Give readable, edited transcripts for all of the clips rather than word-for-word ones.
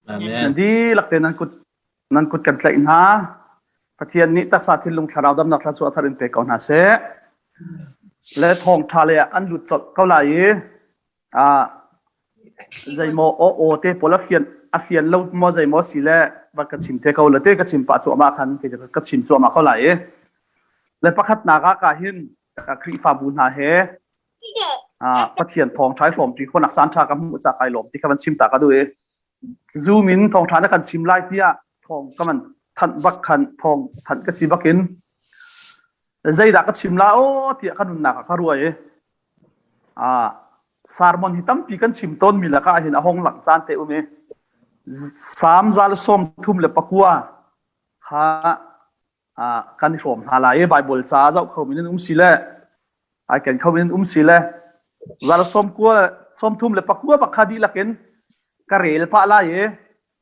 Amen. Nan dihlak te nan kut nan kut kan tlaih hna. Pathian nih taksa thinlung thlarau damnak thluachuah thar in pe ko hna seh. Le thawngṭha le ah an lut colh ko lai i ah zeimaw aw aw te pawl a fian a fian lo maw zeimaw si le va ka chim te ko le te ka chim pah cuahmah khan kei ka chim cuahmah ko lai i le pakhatnak ah ka hin Khrihfabu hna he ah Pathian thawngṭha i hrawmṭi khawhnak caan ṭha ka hmuh ca kai lawm ti kha van chim ta ka duh i Zoom in thawngṭha na kan chim lai tiah thawng ka van thanh bak khan thawng thanh ka si bak in zeidah ka chim la aw tiah ka nunnak ah ka ruah i ah sermon hi tampi kan chim tawn mi lakah hin a hong lang caan te um i Salm 139 kha ah kan i hrawm hna lai i Bible ca zoh kho mi nan um si le ai ken kho mi nan um si le zal sawm kua sawm thum le pakua bak kha dihlak in ka rel pah lai i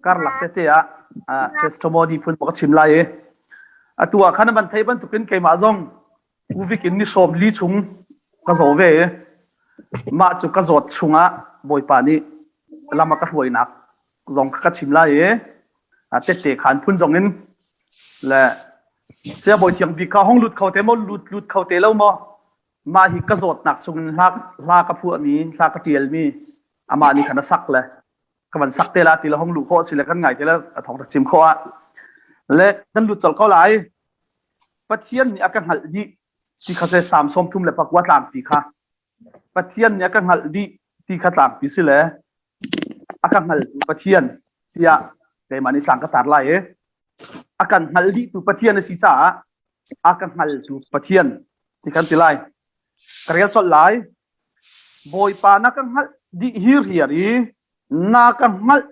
karlak tete ah testimony phun ka chim lai i atu ah khan ban thei bantukin keimah zong uvik in ni sawm li chung ka zaw ve i mah cu ka zawt chungah Bawipa nih lam a ka hruainak zong ka chim lai i tette khan phun zong in le siabawi thiang bik kha hong lut kho te maw lut lut kho te lo maw mah hi ka zawtnak chung in hla hla ka phuahmi hla ka ṭialmi amah nih khan a sak le ka van sak te la ti le hong luh khawh si le kan ngai te le a thong rak chim khawh ah le kan lut colh ko lai Pathian nih a ka hngalh dih ti kha se Salm 39 tlangpi kha Pathian nih a ka hngalh dih ti kha tlangpi si le a ka hngaltu Pathian tiah keimah nih tlang ka tar lai i a kan hngalh dihtu Pathian a si caah a ka hngaltu Pathian ti kan ti lai. Ka rel colh lai. Bawipa na ka hngalh dih hirhiar i na ka hngalh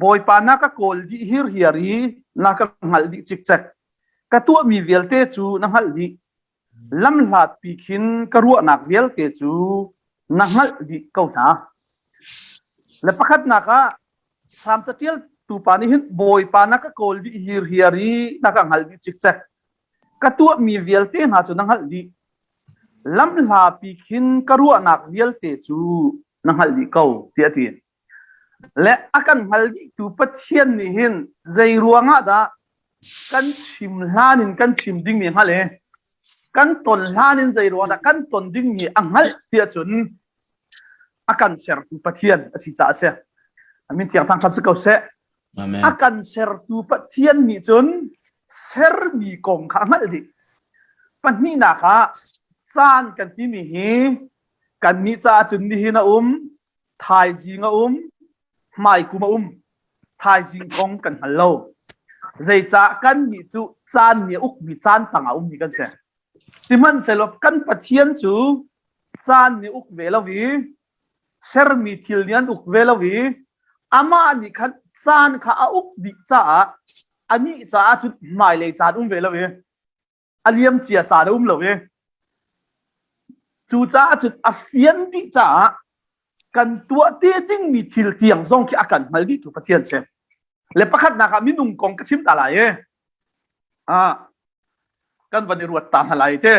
Bawipa na ka kawl dih hirhiar i na ka hngalh dih cikcek. Ka tuahmi vialte cu na hngalh dih. Lamhlatpi khin ka ruahnak vialte cu na hngalh dih ko hna. Le pakhatnak ah Salm caṭialtu pa nih hin Bawipa na ka kawl dih hirhiar i na ka hngalh dih cikcek. Ka tuahmi vialte hna cu na hngalh dih. Lamhlapi khin ka ruahnak vialte cu na hngalh dih ko, tiah a ti. Le a kan hngal dihtu Pathian nih hin zei ruangah dah kan chim hlan in kan chim dingmi a hngalh i kan ton hlan in zei ruangah dah kan ton dingmi a hngalh tiah cun a kan sertu Pathian a si caah a si. A min thiang thangṭhat si ko seh. Amen. A kan sertu Pathian nih cun sermi kong kha a hngalh dih. Pahnihnak ah caan kan timi hi kannih caah cun nihin a um, thaizing a um, hmaikum a um. Thaizing kong kan hngal lo. Zeicah kannih cu caan nih a ukmi caan tangah ummi kan si. Sihmanhsehlaw kan Pathian cu caan nih uk ve lo i sermi thil nih an uk ve lo i amah nih khan caan kha a uk dih caah anih caah cun hmailei caan um ve lo i a liamcia caan a um lo i cucaah cun a fian dih caah kan tuah te dingmi thil tiang zong khi a kan hngal dihtu Pathian si. Le pakhatnak ah minung kong ka chim ta lai i ah kan van i ruat ta hna lai te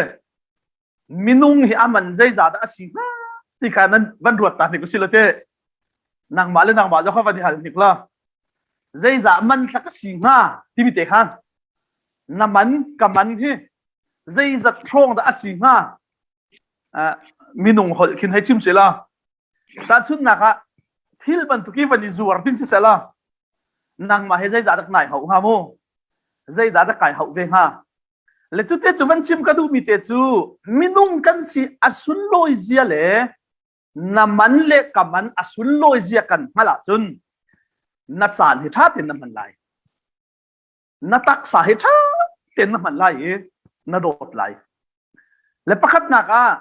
minung hi a man zeizah dah a si hnga ti kha nan van ruat ta hnik usih law te nangmah le nangmah zong kha van i hal hnik la zeizah man thla ka si hnga timi te kha na man ka man hi zeizat hrawng dah a si hnga minung holh khin hei chim se la tahchunhnak ah thil bantuk i van i zuar ding si seh la nangmah he zeizah dak nai hauh hnga mu zeidah dak kai hauh ve hnga le cu te cu van chim ka duhmi te cu minung kan si a sunlawi zia le na man le ka man a sunlawi zia kan hngalh ahcun na caan hi ṭha tein na hman lai na taksa hi ṭha tein na hman lai i na dawt lai. Le pakhatnak ah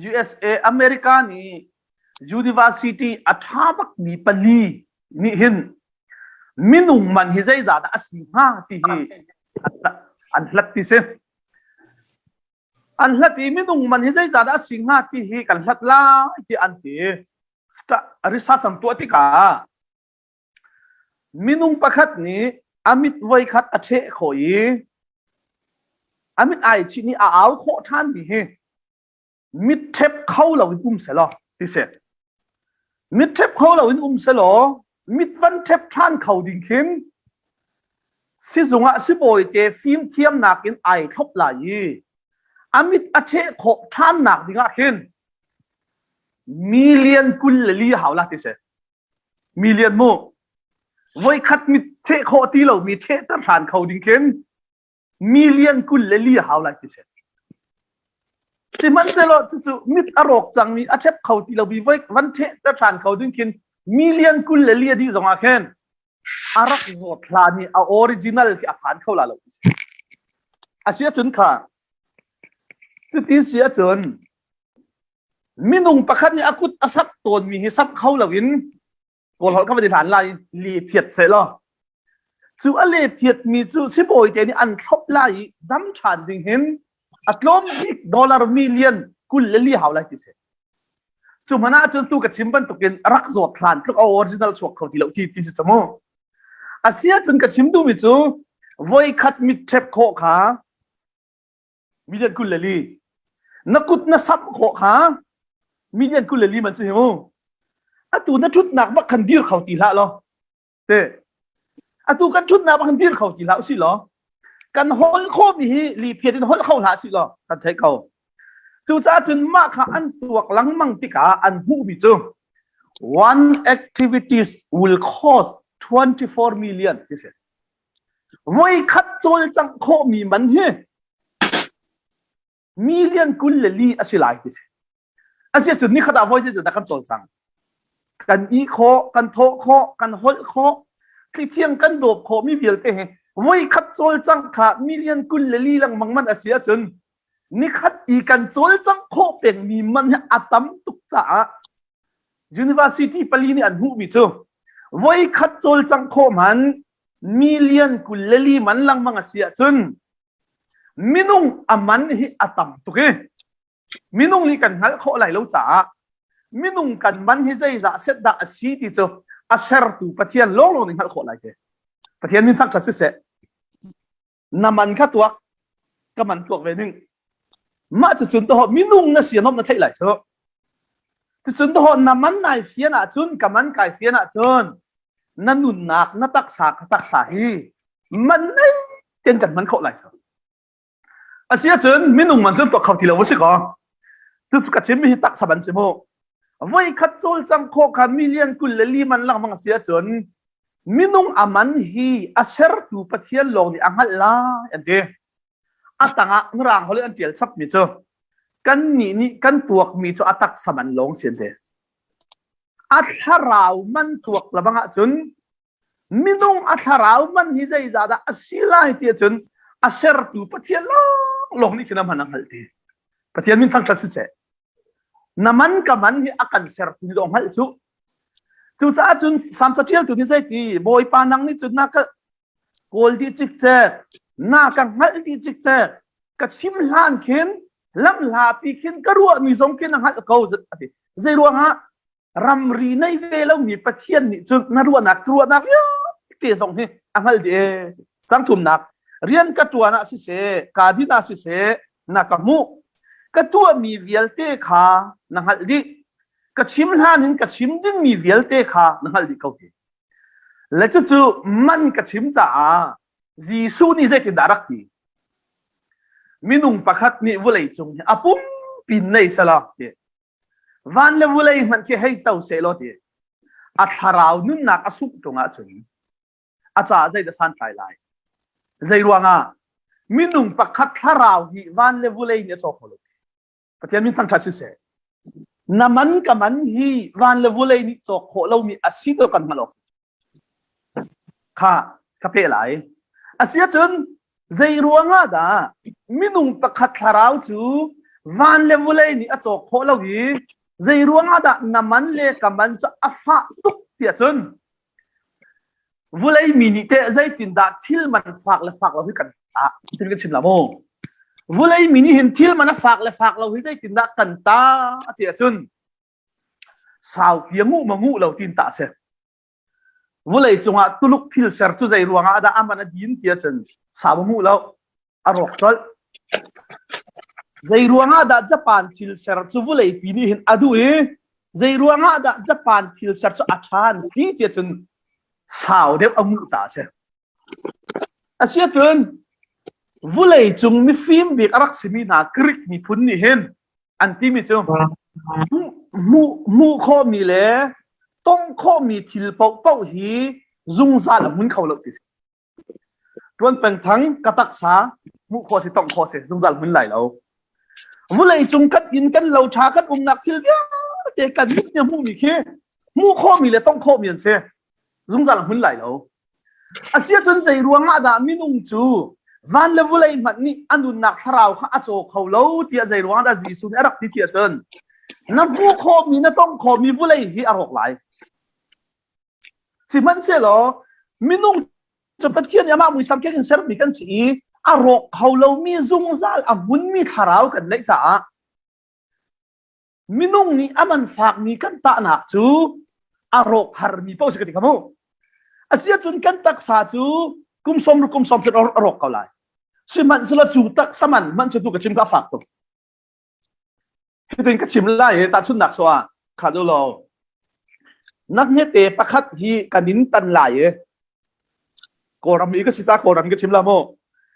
USA America nih university a ṭha bakmi pali nih hin minung man hi zeizah dah a si hnga ti hi an hlat ti si. An hlat i minung man hi zeizah dah a si hnga ti hi kan hlat lai ti an ti. Research an tuah tikah Minung pakhat nih a mit voikhat a ṭheh khawh i a mit ai chih nih a au khawh ṭhanmi hi mit ṭhep kho loin um selaw ti si. Mit ṭhep kho loin um selaw. Mit van ṭhep ṭhan kho ding khin sizung ah sibawi te fimthiamnak in ai thlop lai i a mit a ṭheh khawh ṭhannak ding ah khin million 24 hau la ti si. Million mu. Voikhat mit ṭheh khawh ti lomi ṭhehter ṭhan kho ding khin million 24 hau lai ti si. Sihmanhsehlaw cucu mit a rawk cangmi a ṭhep kho ti lomi voi van ṭhehter ṭhan kho ding khin million 24 a dih zongah khin a rak zawt hlan i a original khi a phan kho la lo. A si ahcun kha cuti si ahcun minung pakhat nih a kut a sak tawnmi hi sak kho loin Kawl holh kha van i hlan lai le phiat seh law cu a le phiat mi cu sibawi te nih an thlop lai i dam ṭhan ding hin a tlawm bik dollar million 24 hau lai ti si. Cu hmanh ahcun tu ka chim bantukin rak zawt hlan tluk a original chuak kho ti lo ti ti si camu. A si ahcun ka chim duhmi cu voikhat mit ṭhep khawh kha million 24 na kut na samh khawh kha million 24 man si hi mu. Atu na ṭhutnak bak khan dir kho ti hlah law te atu kan ṭhutnak bak khan dir kho ti hlah usih law kan holh khawhmi hi liphiat in holh kho hlah sih law kan theih ko. Cucaah cun mah kha an tuak lengmang tikah an hmuhmi cu one activities will cost 24 million ti si. Voikhat cawlcangh khawhmi man hi million 24 a si lai ti si. Asiahcun nikhat ah voi zeitindah kan cawlcang? Kan ih khawh, kan thawh khawh, kan holh khawh, thlithiang kan dawp khawhmi vialte hi voikhat cawlcangh kha million 24 lengmang man a si ahcun nikhat i kan cawlcangh khawh pengmi man hi a tam tuk caah university pali nih an hmuhmi cu voikhat cawlcangh khawh man million 24 man lengmang a si ahcun minung a man hi a tam tuk i minung nih kan hngalh khawh lai lo caah minung kan man hi zeizah set dah a si ti cu a sertu Pathian lawnglawng nih hngalh khawh lai te. Pathian min thangṭhat siseh. Na man kha tuak, ka man tuak ve ning. Mah cucun toho minung na si na theih lai cu. Cucun toho na man nai fian ahcun ka man kai fian ahcun na nunnak na taksa ka taksa hi man nei ten kan man khawh lai cu. Asi ahcun minung man cun tuak kho ti lo si kaw. Cucu ka chimmi hi taksa ban si mu. Voi khat cawlcang khawh kha million 24 man lengmang a si ahcun minung a man hi a sertu Pathian lawng nih a hngalh lai an ti. A tangah Mirang holh in an ṭial chapmi cu kannih nih kan tuakmi cu a taksa man lawng si an ti. A thlarau man tuak lebang ahcun minung a thlarau man hi zeizah dah a si lai ti ahcun a sertu Pathian lawnglawng nih khin a hman a hngalh ti. Pathian min thangṭhat siseh. Na man ka man hi a kan sertu nih dawh hngalh cu. Cucaah cun Salm caṭialtu nih zeiti Bawipa nang nih cun na ka kawl dih cikcek, na ka hngalh dih cikcek, ka chim hlan khin lamhlapi khin ka ruahmi zong khin a hngalh ko a ti. Zei ruangah ramri nei ve lomi Pathian nih cun na ruahnak ruahnak vialte zong hi a hngal dih ee. Cangthumnak rian ka ṭuan ah siseh, kaa din ah siseh, na ka hmuh. Ka tuahmi vialte kha na hngalh dih. Ka chim hlan in ka chim dingmi vialte kha na hngalh dih ko ti. Le cucu man ka chim caah Jesuh nih zeitindah rak ti? Minung pakhat nih vawlei cung hi a pumpi nei selaw ti. Van le vulei hmanh khi hei co sehlaw ti a thlarau nunnak a sungh ṭung ahcun a caah zeidah santlai lai? Zei ruangah minung pakhat thlarau hi van le vulei nih a caw kho lo ti. Pathian min thangṭhat siseh. Na man ka man hi van le vulei nih cawk khawh lomi a si to kan hngalh awk kha ka peh lai. Asiahcun zei ruangah dah minung pakhat thlarau cu van le vulei nih a cawk khawh lo i zei ruangah dah na man le ka man cu a fah tuk tiah cun vulei mi nih teh zeitindah thil man fak le fak lo hi kan ta tin kan chim la mu vulei mi nih hin thil man a fak le fak lo hi zeitindah kan ta ti ahcun saupi a nguh ma nguh lo tin tah si. Vulei cungah Tuluk thil ser cu zei ruangah dah aman a din ti ahcun sau a nguh lo, a rawk colh. Zei ruangah dah Japan thil ser cu vulei pi nih hin a duh i zei ruangah dah Japan thil ser cu a ṭhan ti ti ahcun Sau deuh a nguh caah a si. Asiahcun vulei cung mifim bik a rak simi hna Greek miphun nih hin an timi cu hmuh hmuh khawhmi le tongh khawhmi thil paohpaoh hi zungzal a hmun kho lo ti si. Tuan peng thang ka taksa hmuh khawh si tongh khawh si zungzal hmun lai lo. Vulei cung kan inn kan lo ṭha kan umnak thil vialte kan mit nih hmuhmi khi hmuh khawhmi le tongh khawhmi an si. Zungzal a hmun lai lo. Asiahcun zei ruangah dah minung cu van le vulei hmanh nih a nunnak thlarau kha a caw kho lo tiah zei ruangah dah Jesuh nih a rak ti ti ahcun na hmuh khawhmi na tongh khawhmi vulei hi a rawk lai. Sihmanhsehlaw minung cu Pathian nih amah muisam keng in sermi kan si i a rawk kho lomi zungzal a hmunmi thlarau kan neih caah minung nih a man fakmi kan tahnak cu a rawk harmi paoh si ka ti kha mu. Asiahcun kan taksa cu kum sawm kum sawm cun a rawk ko lai. Sihmanhsehlaw cu taksa man hmanh cu tu ka chim ka fak tuk. Hitin ka chim lai i tahchunhnak so ah kha du law na hmete pakhat hi kan in tan lai i Kawlram i ka si ca Kawlram ka chim la mu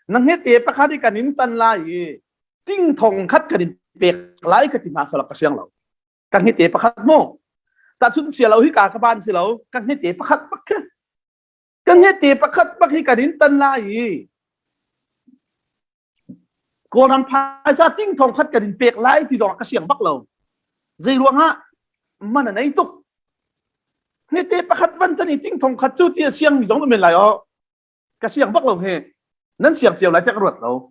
na hmete pakhat hi kan in tan lai i ting thong khat kan in pek lai ka ti hna salak ka siang lo ka hmete pakhat mu tahchun sia lo hi ka ka ban si lo ka hmete pakhat bak khi ka hmete pakhat bak hi kan in tan lai i Kawlram phaisa ting thong khat kan in pek lai ti zong ka siang bak lo. Zei ruangah man a nei tuk. Nite pakhat van tan i ting thong khat cu ti a siang mi zong men lai o. Ka siang bak lo he. Nan siang cio lai tiah ka ruat lo.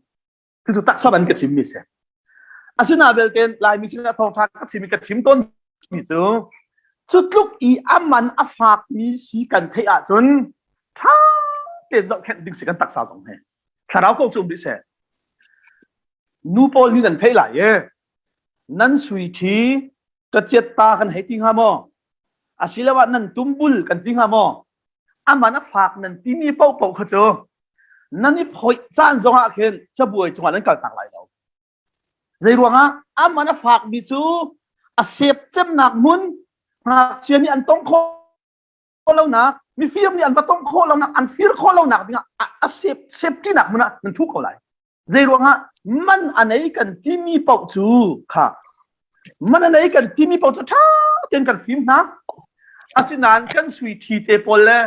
Cucu taksa ban ka chim mi si. Asina belte Laimi sinah thawngṭha ka chim i ka chim tawn mi cu cu tluk i a man a fak mi si kan theih ahcun ṭha tein zohkhenh ding si kan taksa zong he. Thlarau ko cu um rih seh. Nu pawl nih nan theih lai i nan sui ṭhi ka chiat ta kan hei ti hnga maw? Asiloah nan tumbul kan ti hnga maw? A man a fak nan timi paohpaoh kha cu nan i phoih caan zongah khin cabuai cungah nan kaltak lai lo. Zei ruangah a man a fakmi cu a sep cemnak hmun ngakchia nih an tong khawh lonak mifir nih an va tongh khawh lonak an fir khawh lonak dingah a sep safety nak hmun ah nan thu ko lai zei ruangah man a nei kan timi paoh cu kha man a nei kan timi paoh cu ṭha tein kan fim hna asinain kan sui ṭhi te pawl le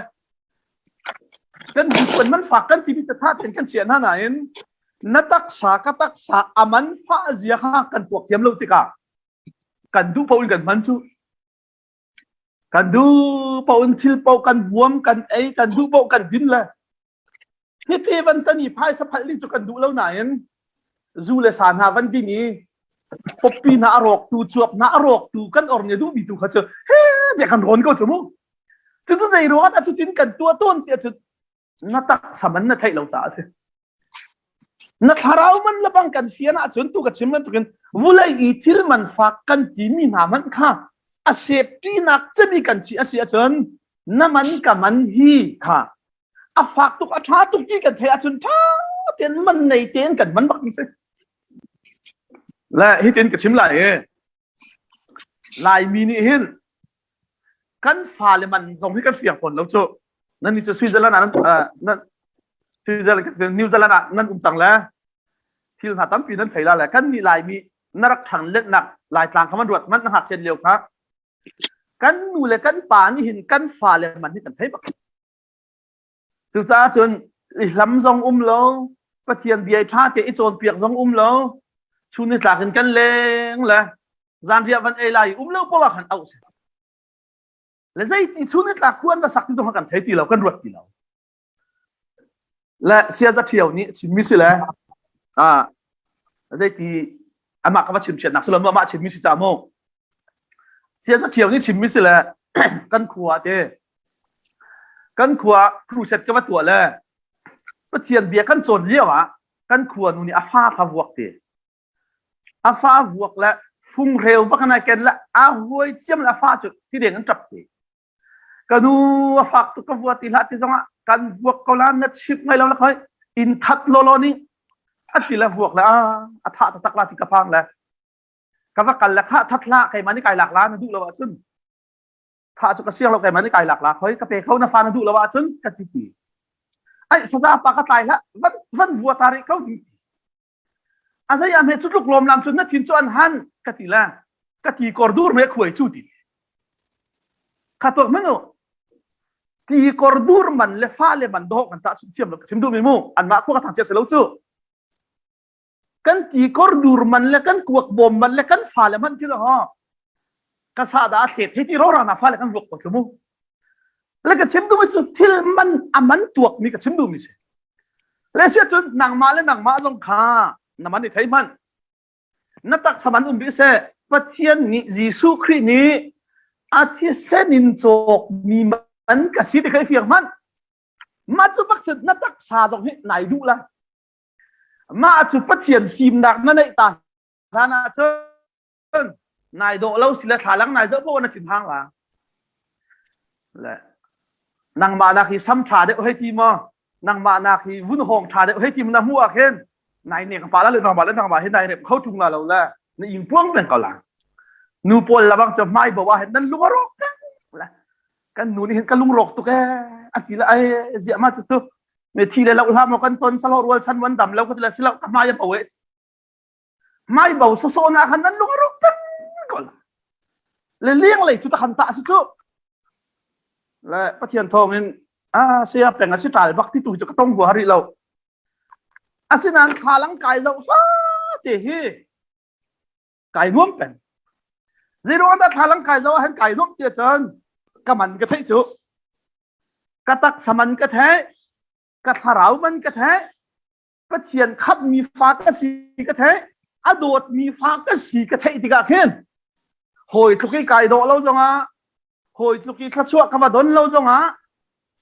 kan kan man fak kan timi te tha tein kan chiah hna nain na taksa ka taksa a man fah zia kha kan tuak thiam lo tikah kan duh paoh in kan hman cu Kan duh paoh in thil paoh kan huam, kan ei, kan duh paoh kan din le hiti van tan i phaisa phalh ding cu kan duh lo nain zu le sa hna van din i poppy hna a rawktu cuap hna a rawktu kan or nih duhmi tu kha cu he tiah kan rawn ko cu mu cucu zei ruangah dah cutin kan tuah tawn tiah cun na taksa man na theih lo ta a si Na thlarau man le bang kan fian ahcun tu ka chim bantukin vulei i thil man fak kan timi hna hmanh kha a safety-nak cemi kan chi a si ahcun na man ka man hi kha a fak tuk a ṭha tuk ti kan theih ahcun ṭha tein man nei tein kan man bak mi si. Le hitin ka chim lai i Laimi nih hin kan fale man zong hi kan fiang fawn lo cu. Nan ni cu Switzerland ah nan nan Switzerland New Zealand ah nan um cang le thil hna tampi nan thei la le kan nih Laimi na rak ṭhang lennak Laitlang kha man ruat man na ngakchiat lio kha kan nu le kan pa nih hin kan fale man hi kan thei bak. Cucaah cun i hlam zong um lo, Pathian bia ṭha te i cawnpiak zong um lo, chun ni tlak in kan leng le zanriah van ei lai um lo poah khan auh si. Le zeiti chun ni tlak khu an va sak ti zong kan thei ti lo, kan ruat ti lo. Le siaza ṭhio nih chimmi si le ah zeiti amah ka va chim chiatnak si lo amah chimmi si ca mu. Siasa ṭhio nih chimmi si le kan khua te kan khua crusade ka va tuah le Pathian bia kan cawn lio ah kan khua nu nih a fa kha vuak te a fa vuak le funghreu bak na ken le a huai ciam le a fa cu ti deng an ṭap te ka nu a fak tuk ka vua ti hlah ti zongah kan vuak ko la na chip ngai lo la khoi in that lo lo nih a ti le vuak le a thah taktak la ti ka phang le ka va kal le khah that hlah keimah nih kai lak la na duh lo ahcun Tha cu ka siang lo keimah nih kai lak la khoi ka pe kho na fa na duh lo ahcun ka ti ti. Ai saza pa ka tlai hlah van van vua ta rih ko ti. A zei ah hme cu tluk lawm lam cun na thin cu an han ka ti le ka ti kor dur me khuai cu ti. Kha tuak manu ti kor dur man le fa le man doh kan ta thiam lo ka chim duh mi mu anmah khua ka thang chia se lo cu. Kan ti kor dur man le kan kuak bawm man le kan fa le man ti ho ka sa da thlet hi ti ro ra na fa le kan vuak ko chu mu. Le ka chim duh mi cu thil man a man tuak mi ka chim duh mi si. Le sia cun nangmah le nangmah zong kha na man i thei hmanh. Na taksa man um rih seh. Pathian nih Jesuh Khrih nih a thisen in cawk mi man ka si ti kha i fiang hmanh. Mah cu bak cun na taksa zong hi nai duh lai. Mah cu Pathian fimnak na neih ta hlan ahcun nai dawh lo si le thlalang nai zoh poah na thinhang la. Le nangmah nak hi sam ṭha deuh hei ti maw nangmah nak hi vun hawng ṭha deuh hei ti na hmuh ah khin nai nek pa la le nangmah le nangmah hi nai rep kho ṭung la lo le na ing puang peng ko la. Nu pawl labang cu hmai bo ah hin nan lung a rawk peng le kan nu nih hin ka lung rawk tuk ee a ti le ai ziah ma cu cu me thi le lo hlah maw kan ton salo rual chan wan dam lo ka ti le silo ka hmai a bo e hmai bo so so na khan nan lung a rawk peng ko la le liang lei cu ta khan ta si cu le pathian thawng in a sia peng a si tal bak ti tu cu ka tong hua hari lo asinain thlalang kai zoh fa te hi kai nuam peng zeiruang dah thlalang kai zoh ah hin kai nuam ti cun ka man ka theih cu ka taksa man ka theih ka thlarau man ka theih Pathian khamhmi fa ka si ka theih a dawtmi fa ka si ka theih tikah khin hawi tluk i kai dawh lo zongah hawi tluk i thluachuah ka va don lo zongah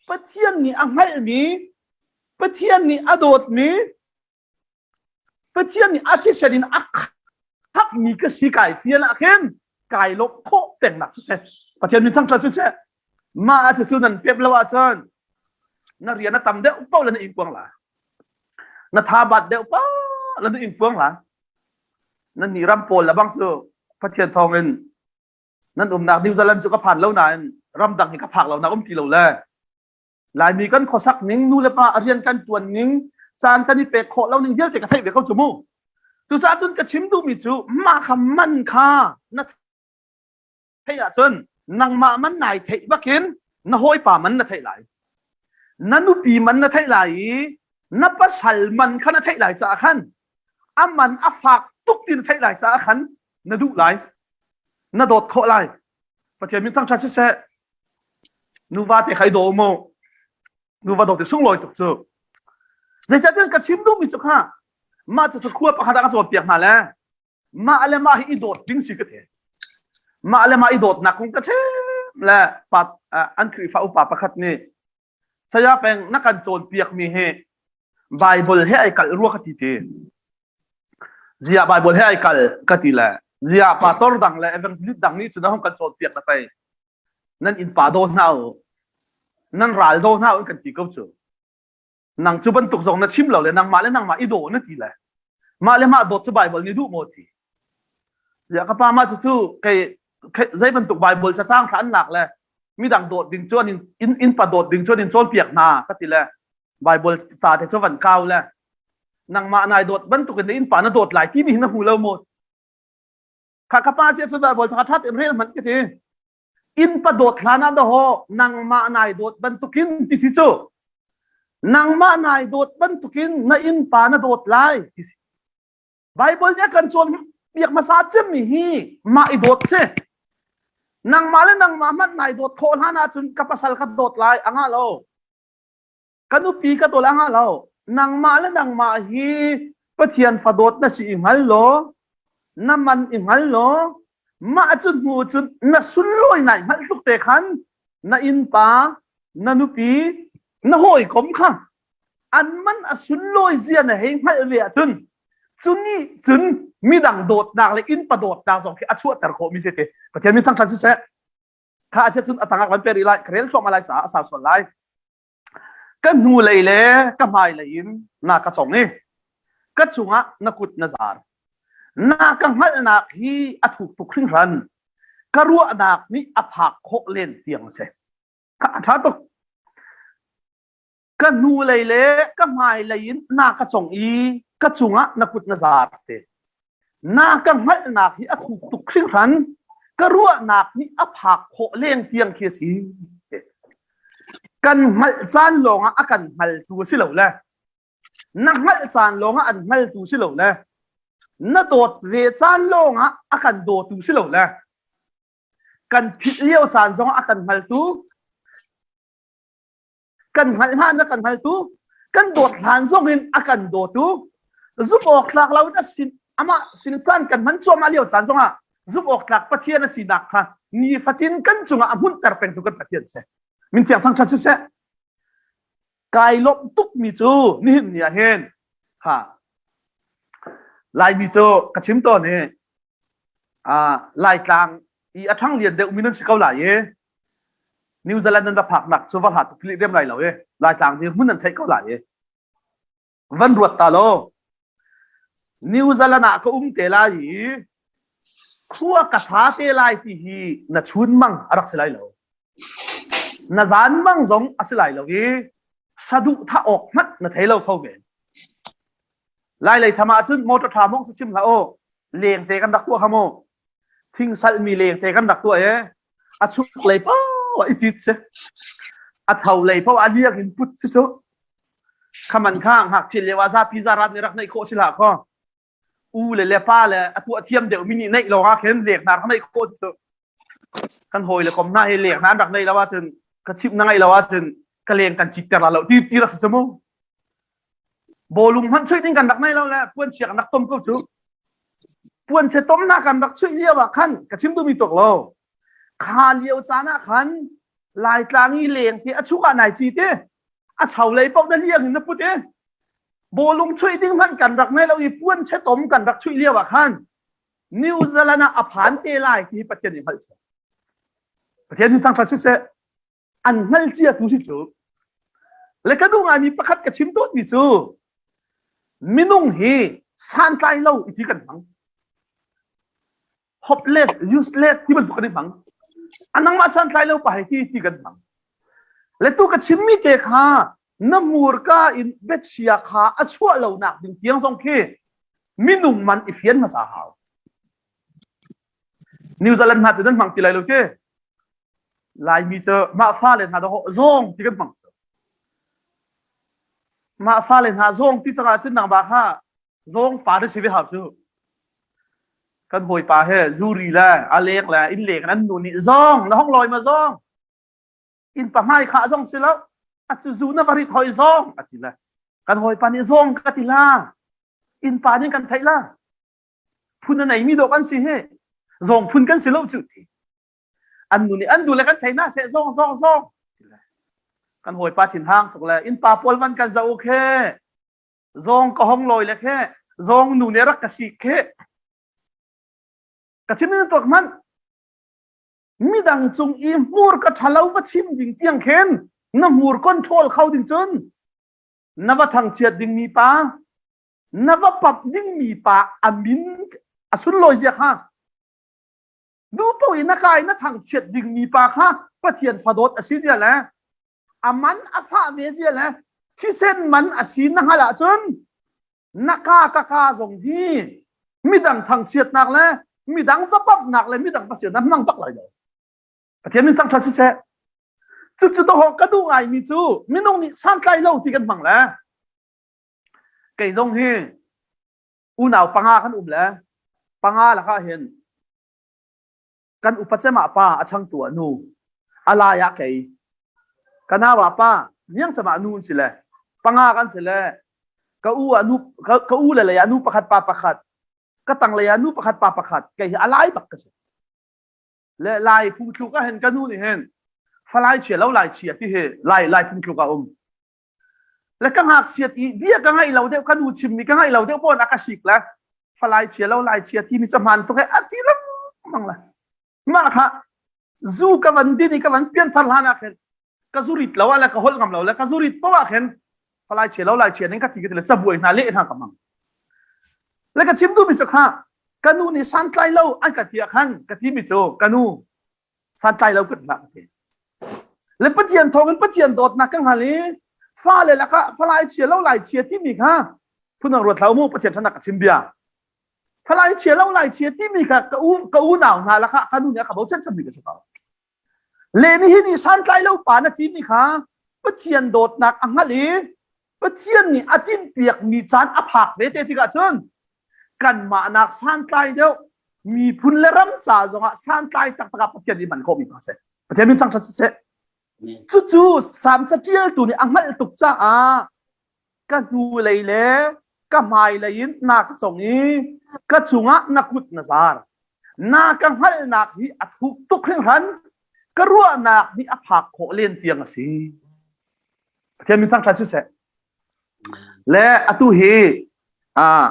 Pathian nih a hngalhmi Pathian nih a dawtmi Pathian nih a thisen in a khakmi ka si kai fian ah khin kai lawmh khawh pengnak siseh Pathian min thangṭhat siseh mah ah cu nan pep lo ahcun na rian a tam deuh paoh le na ingpuang la na tha bat deuh paoh le na ingpuang la nan nih ram pawl le bang cu Pathian thawng in nan umnak New Zealand cu ka phan lo nain ramdang hi ka phak lo nak um ti lo le Laimi kan khuasak ning nu le pa a rian kan ṭuan ning caan kan i pek khawh lo ning vialte ka theih ve ko cu mu. Cucaah cun ka chim duhmi cu mah kha man kha na theih ahcun nangmah man nai theih bakin na hawipa man na theih lai. Na nupi man na theih lai i na pasal man kha na theih lai caah khan a man a fak tuk ti na theih lai caah khan na duh lai na dawt khawh lai Pathian min thangṭhat siseh nuva te kha i daw mu nuva dawt i sunglawi tuk cu zeicahtiah ka chim duhmi cu kha mah cu khua pakhat ah ka cawnpiak hna le mah le mah hi i dawt ding si ka ti mah le mah i dawtnak kong ka chim le pa an Khrihfa upa pakhat nih saya peng na kan cawnpiak mi hi Bible he ai kalh rua ka ti ti Ziah Bible he ai kal ka ti le ziah pastor dang le evangelist dang nih cun a hung kan cawnpiak na pei nan innpa daw hna u nan ral daw hna u kan ti ko cu nang cu bantuk zong na chim lo le nangmah le nangmah i daw na ti le mah le mah dawt cu Bible nih duh maw ti ziah ka pa mah cu cu kei zei bantuk Bible cacang thla an lak le midang dawt ding cu an in innpa dawt ding cu an in cawnpiak hna ka ti le Bible ca te cu van kau le nangmah nai dawt bantuk in na innpa na dawt lai timi hi na hmu lo maw kha ka pa sia cu Bible ca ṭhat in rel hmanh ka ti innpa dawt hlan ah daho nangmah nai dawt bantukin ti si cu nangmah nai dawt bantukin na innpa na dawt lai ti si Bible nih a kan cawn piak hmasa cemmi hi mah i dawt si nangmah le nangmah hmanh nai dawt khawh hlan ahcun ka pasal ka dawt lai a ngah lo ka nupi ka dawt a ngah lo nangmah le nangmah hi Pathian fa dawt na si i hngal law na man i hngal law mah cu hnu cun na sunlawi nai hngalh tluk te khan na innpa na nupi na hawikom kha an man a sunlawi zia na hei hngalh ve ahcun cu nih cun midang dawtnak le innpa dawtnak zong khi a chuahter khawh mi si te Pathian min thangṭhat siseh kha a cun a tangah kan pe rih lai ka rel thluahmah lai caah a sau sual lai ka hnu lei le ka hmai lei in na ka cong i ka cungah na kut na zar na ka hngalhnak hi a thuk tuk hringhran. Ka ruahnak nih a phak khawh len tiang a si. A ṭha tuk. Ka hnulei le ka hmailei in na ka cong i ka cungah na kut na zar te. Na ka hngalhnak hi a thuk tuk hringhran. Ka ruahnak nih a phak khawh leng tiang khi a si. Kan hngalh caan lawngah a kan hngaltu a si lo le na hngalh caan lawngah an hngaltu si lo le na dawt ve caan lawngah a kan dawtu si lo le kan philh lio caan zongah a kan hngaltu kan hngalh hlan a kan hngaltu kan dawt hlan zongin a kan dawtu zumh awk tlak lo in a sin amah sin caan kan hman cuahmah lio caan zongah zumh awk tlak Pathian a sinak kha nifatin kan cungah a hmunhter pengtu kan Pathian si min thiang thangṭhat siseh kai lawmh tukmi cu nihin ni ah hin ha Laimi cu ka chim tawn i Laitlang i a ṭhang lian deuhmi nan si ko lai i New Zealand nan va phaknak cu va hlat tuk riam lai lo i Laitlang dirhmun nan theih ko lai i van ruat ta law New Zealand ah ka um te lai i khua ka sa te lai ti hi na chun mang a rak si lai lo na zan mang zong a si lai lo i saduh thah awk hmanh na thei lo kho men Lai lei tham ah cun motor tha mong chim hlah u leng te kan rak tuah kha mu thing salh mi leng te kan rak tuah e a chuk lei poh i cit si a cho lei poh a liang in put si cu khaman kha ngak thil leo ah zapi zarat nih rak neih khawh si hlah kho u le le pa le a tuah thiam deuh mi nih neih lawng ah khin lek hna rak neih khawh si cu kan hawi le kom hna hi lek hna an rak neih lo ahcun ka chimh na ngaih lo ahcun ka leng kan cit ter la lo ti ti rak si cu mu bawlung hmanh chuih ding kan rak nei lo le puan chia kan rak tom ko cu puan chia tom na kan rak chuih lio ah khan ka chim duhmi tuk lo kha lio caan ah khan laitlang i leng te a chuk ah nai ci te a chau lei paoh na liang in na put i bawlung chuih ding hmanh kan rak nei lo i puan chia tom kan rak chuih lio ah khan New Zealand ah a phan te lai ti Pathian nih hngalh Pathian nih thangṭhat siseh an hngal cia tu si cu le ka duh ngaimi pakhat ka chim tawnmi cu minung hi santlai lo ti kan hmang hopeless useless ti bantuk kan i hmang a nangmah santlai lo pa hei ti ti kan hmang le tu ka chimmi te kha na hmurka in biachia kha a chuah lo nak ding tiang zong khi minung man i fian hmasa hau New Zealand hna cu nan hmang ti lai lo ti Laimi cu mah fale hna dawh zawng ti kan hmang cu. Mah fale hna zawng ti cangah cun nangmah kha zawng pa na si ve hau cu. Kan hawipa he zuri le a leng le inn leng an nu nih zawng na hong lawi ma zawng inn pa hmai khah zong si lo a cu zu na va rit hoi zawng a ti le kan hawipa nih zawng ka ti la inn pa nih kan theih la phun a neimi dawh kan si hi zawng phun kan si lo cu ti an nu nih an du le kan thei na seh zong zong zong kan hawipa thin hang tuk le inn pa pawl van kan zoh khe zong ka hong lawi le khe zong nu nih rak ka sik khe ka chim in tuak hmanh midang cung i hmur ka ṭhalo va chim ding tiang khin na hmur control kho ding cun na va thangchiat ding mi pa na va pap ding mi pa a min a sunlawi zia kha Duhpaoh in na kai na thangchiat dingmi pa kha Pathian fadawt a si zia le a man a fah ve zia le thisen man a si na hngalh ahcun na ka ka ka zong hi midang thangchiatnak le midang va pamhnak le midang va sinak hmang bak lai lo. Pathian min thangṭhat siseh. Cucu to ka duh ngaimi cu minung nih santlai lo ti kan hmang le kei zong hi unau panga kan um le panga lakah hin kan upa cem ah pa a changtu ah nu a lai ah kei ka nau ah pa niang cem ah nu an si le panga kan si le ka u ah nu ka u le lei ah nu pakhat pa pakhat ka tang lei ah nu pakhat pa pakhat kei hi a lai bak ka si le lai phungthluk ah hin ka nu nih hin falai chia lo lai chia ti hi lai lai phungthluk ah um Le ka ngakchiat i bia ka ngaih lo deuh ka nu chimmi ka ngaih lo deuh pawn a ka sik le falai chia lo lai chia timi ca hmaan tuk he a ti lengmang le mah kha zu ka van din i ka van pianthar hlan ah khin ka zu rit lo ah le ka holh ngam lo le ka zu rit poah ah khin falai chia lo lai chia ning ka ti ka ti le cabuai hna leh hna ka hmang le ka chim duhmi cu kha. Ka nu nih santlai lo an ka ti ah khan ka ti mi cu ka nu santlai lo ka ti hlah ka ti. Le Pathian thawng in Pathian dawtnak ka hngal i fale lakah falai chia lo lai chia timi kha phundang ruat hlah mu Pathian ṭhanak ka chim bia. Falai chia lo lai chia timi kha ka u ka unau hna lakah ka nu nih a ka bochan chapmi ka si ko. Le nihin i santlai lo pa na timi kha Pathian dawtnak a hngalh i Pathian nih a tinhpiakmi caan a phak ve te tikah cun kanmah nak santlai deuh miphun le ram ca zongah santlai taktak ah Pathian nih hman khawhmi pa si. Pathian min thangṭhat siseh. Cucu Salm caṭialtu nih a hngalh tuk caah ka hnulei le ka hmailei in na ka cong i ka cungah na kut na zar. Na ka hngalhnak hi a thuk tuk hringhran. Ka ruahnak nih a phak khawh len tiang a si. Pathian min thangṭhat siseh. Le atu hi ah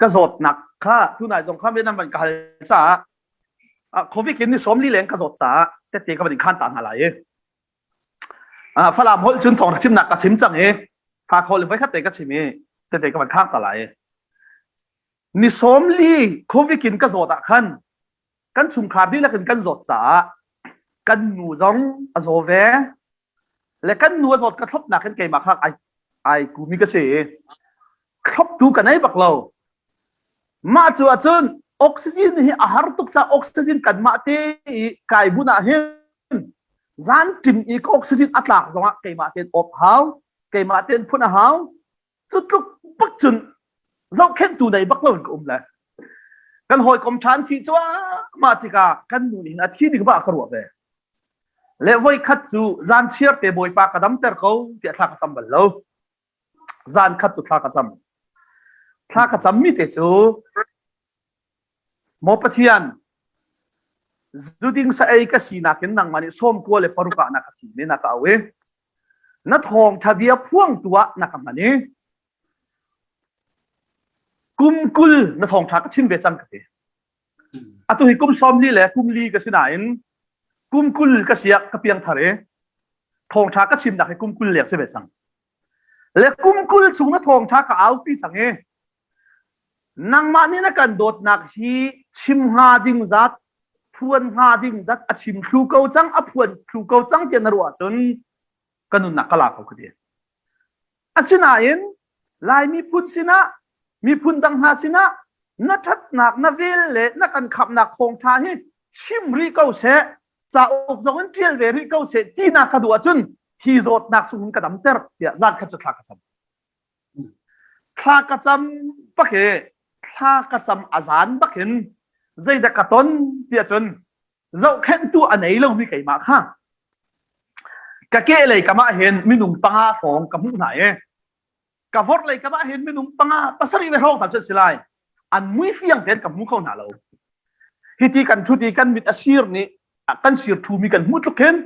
ka zawtnak kha tunai zong kha nan van ka hal caah COVID in ni 40 leng ka zawt caah tette ka van in khan ta hna lai i Falam holh cun thawng chimnak ka chim cang i Hakha le voikhat te ka chim i tete ka van khang ta lai. Ni 40 COVID in ka zawt ah khan kan chungkhar dihlak in kan zawt caah kan nu zong a zaw ve le kan nu a zawt ka thlopnak in keimah kha ai ai kumi ka si thloptu ka nei bak lo mah cu ahcun oxygen hi a har tuk ca oxygen kanmah te i kai bun ah hin zan ṭim i ka oxygen a tlak zongah keimah tein awp hau keimah tein phun a hau cu tluk bak cun zohkhenhtu nei bak lo in ka um le kan hawikom ṭhan thi cuahmah tikah kan nu nih hin a thi ding ba ka ruah ve le voi khat cu zan chiar te bawipa ka damter ko tiah thla ka cam bal lo zan khat cu thla ka cam thla ka cam mi te cu Maw Pathian, zuding sa ei ka sinak in nangmah nih 96 ah na ka thim i na ka auh i na thawngṭha bia phuangtu ah na ka hman i kum 20 na thawngṭha ka chim ve cang ka ti. Atu hi kum 40 le kum li ka si nain kum 20 ka si ah ka piangthar i thawngṭha ka chimnak hi kum 20 leng si ve cang. Le kum 20 chung na thawngṭha ka aupi cang i Nangmah nih na kan dawtnak hi chim hnga ding zat, phuan hnga ding zat a chim thlu ko cang, a phuan thlu ko cang tiah na ruah ahcun ka nunnak ka la ko ka ti. Asinain Lai miphun sinah, miphun dang hna sinah na ṭhatnak, na vel le na kan khamhnak thawngṭha hi chim rih ko seh, cauk zong in ṭial ve rih ko seh ti na ka duh ahcun hi zawtnak sung in ka damter tiah zan khat cu thla ka cam. Thla ka cam bak i thla ka cam a zan bak in zeidah ka ton tiah cun zohkhenhtu a nei lomi keimah kha ka kehlei kam ah hin minung panga hrawng ka hmuh hna i ka vorhlei kam ah hin minung panga pasarih ve hrawng hna cu an si lai an mui fiang tein ka hmu kho hna lo hiti kan ṭhut i kan mit a sir nih kan sir ṭhumi kan hmuh tluk hin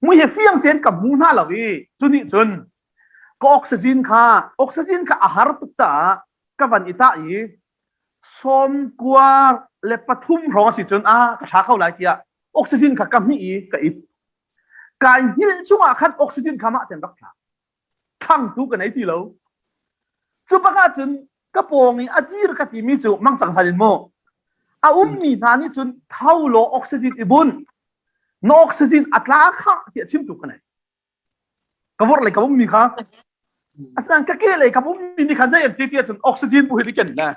mui hi fiang tein ka hmu hna lo i cu nih cun ka oxygen kha oxygen kha a har tuk caah ka van i tah i 93 hrawng a si cun a ka ṭha kho lai tiah oxygen kha ka hmih i ka it kai hngilh chungah khan oxygen kha mah ten rak tla thangtu ka nei ti lo cu bak ah cun ka pawng i a dir ka timi cu mangcang hlan in mu a ummi hna nih cun tho law oxygen i bunh na oxygen a tla kha tiah chimtu ka nei ka vorh lei ka ummi kha asinain ka ke lei ka ummi nih khan zei an ti ti ahcun oxygen bu hi ti ken le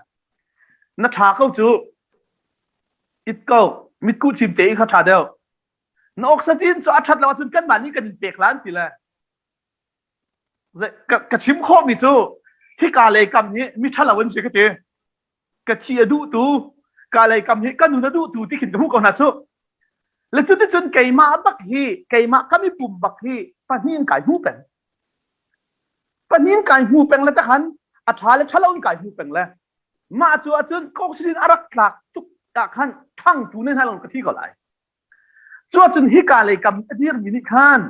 na ṭha ko cu it ko mitkuh chim te i kha ṭha deuh na oxygen cu a ṭhat lo ahcun kanmah nih kan in pek la an ti le ka chim khawhmi cu hika lei kam hi mi ṭhalo an si ka ti ka thi a duhtu ka lei kam hi ka nun a duhtu ti khin ka hmuh ko hna cu le cuticun keimah bak hi keimah ka mipum bak hi pahnih in kai hmu peng pahnih in kai hmu peng le takhan a ṭha le ṭhalo in kai hmu peng le mah cu ahcun oxygen a rak tlak tuk ah khan ṭhangtu ne hna long ka thi ko lai Cuahcun hika lei kam a dirmi nih khan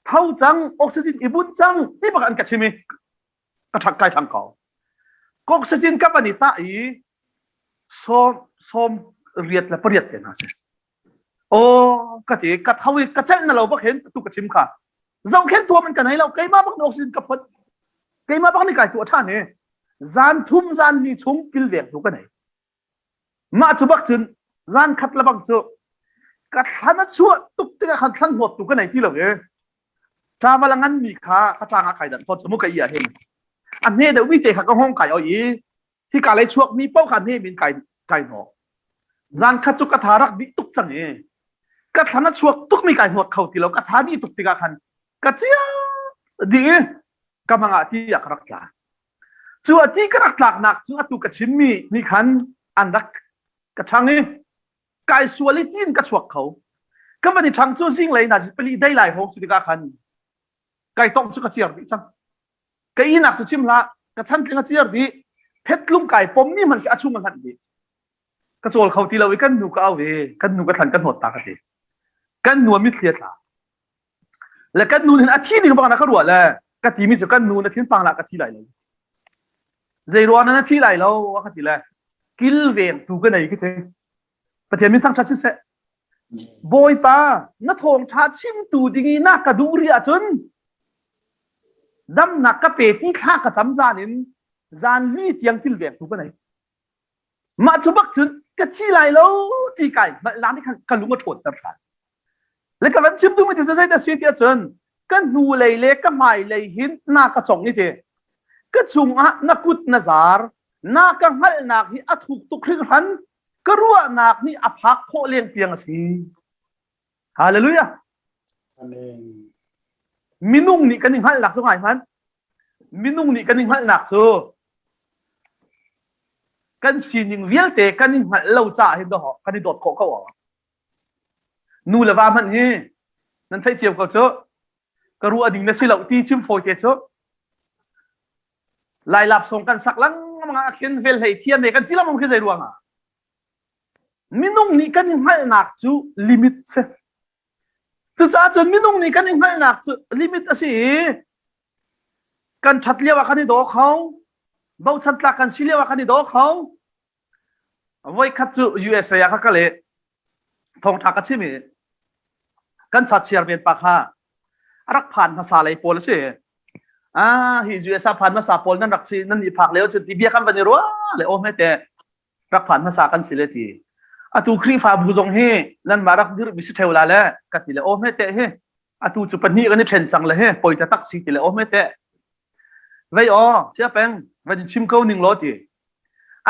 tho cang, oxygen i bunh cang ti bak an ka chim i ka ṭhak kai ṭhang ko. Oxygen ka van i tah i 68 te hna si. Aw ka ti ka tho i ka celh na lo bak hin tu ka chim kha. Zohkhenh tuam in ka nei lo keimah bak nih oxygen ka phot. Keimah bak nih kai tuah ṭhan i zan thum zan li chung kilveng tu ka nei. Mah cu bak cun zan khat le bang cu ka thlan a chuah tuk tikah khan thlan hnawt tu ka nei ti lo i travel a ngan mi kha ka tlang ah kai dan thawt mu ka i ah hin a hne deuh mi te kha ka hong kai oi i hika lei chuak mi paoh kha hne min kai kai hnawh. Zan khat cu ka tha rak dih tuk cang i ka thlan a chuak tuk mi kai hnawt kho ti lo ka tha dih tuk tikah khan ka cia dih i ka mang ah ti ah ka rak tla. Cu a ti ka rak tlaknak cu atu ka chimmi nih khan an rak ka ṭhang i kai sual i tiin ka chuak kho. Ka van i ṭhang cu zinglei nazi pali dei lai hawng cu tikah khan kai tong cu ka ciar dih cang. Ka ihnak cu chim hlah, ka chantling a ciar dih. Phetlung kai pommi hmanh khi a chung a hlanh dih. Ka cawl kho ti lo i kan nu ka au i kan nu ka thlan ka hnawt ta ka ti. Kan nu a mitthli a tla. Le kan nu hin a thi ding bak na ka ruah le ka timi cu kan nu na thinpang lah ka thi lai lo. Zei ruang na thi lai lo a ka ti le kilveng tu ka nei ka ti. Pathian min thangṭhat siseh. Bawipa na thawngṭha chimtu ding i na ka duh rih ahcun damnak ka pe ti thla ka cam zan in zan li tiang kilveng tu ka nei. Mah cu bak cun ka thi lai lo ti kai hngalh nak nih khan ka lung a ṭhawnter ṭhan. Le ka van chim duhmi ti zeidah si ti ahcun ka hnulei le ka hmailei hin na ka cong i ti ka cungah na kut na zar na ka hngalhnak hi a thuk tuk hringhran ka ruahnak nih a phak khawh leng tiang a si. Hallelujah. Amen. Minung nih kan i hngalhnak cu ngai hmanh. Minung nih kan i hngalhnak cu kan sining vialte kan i hngalh lo caah hin dawh kan i dawt khawh ko awk. Nu le va hmanh hi nan theih cio ko cu ka ruah ding na si lo ti chim fawi te cu Lailap song kan sak lengmang ah khin vel hlei thiam ne kan ti lengmang khi zei ruang ah minung nih kan i hngalhnak cu limit si. Cucaah cun minung nih kan i hngalhnak cu limit a si i kan ṭhat lio ah kan i daw kho, bochan tlak kan si lio ah kan i daw kho. Voikhat cu USA ah ka kal i thawngṭha ka chim i kan chachiar men pa kha a rak phan hmasa lei pawl a si. Ah, hi USA phan hmasa pawl nan rak si nan nih phak lio cun ti bia kan van i ruah le aw hme te rak phan hmasa kan si le ti atu Khrihfabu zong hi nanmah rak dirhmi si ṭheo la le ka ti le aw hme te hi atu cu pahnih kan i ṭhen cang le hi poi taktak si ti le aw hme te vei aw sia peng van in chim ko ning law ti